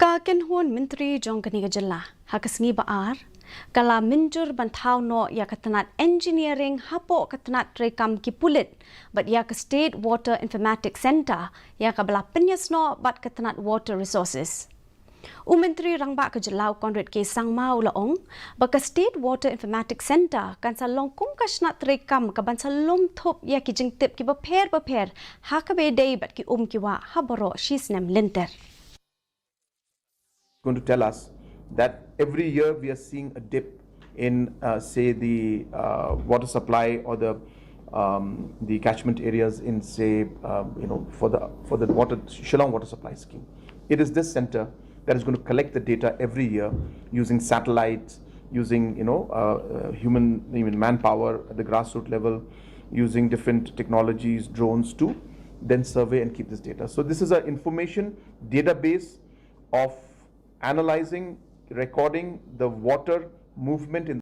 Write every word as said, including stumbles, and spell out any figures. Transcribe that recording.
Ka kynhun myntri jong kane ka jylla ha ka sngi ba ar ka la mynjur ban thaw noh ïa ka tnat engineering hapoh ka tnat treikam ki pulit bad ïa ka State Water Informatics Centre ïa ka ba la pynïasnoh bad ka tnat Water Resources. U Myntri Rangbah ka jylla u Conrad K Sangma u la ong ba ka State Water Informatics Centre kan sa long kum ka tnat treikam ka ban sa lum thup ïa ki jingtip ki bapher bapher ha kaba ïadei bad ki um ki wah ha baroh shi snem lynter. Going to tell us that every year we are seeing a dip in, uh, say, the uh, water supply or the um, the catchment areas in, say, um, you know, for the for the water Shillong water supply scheme. It is this center that is going to collect the data every year using satellites, using, you know, uh, uh, human, human manpower at the grassroots level, using different technologies, drones, to then survey and keep this data. So this is an information database of analyzing, recording the water movement in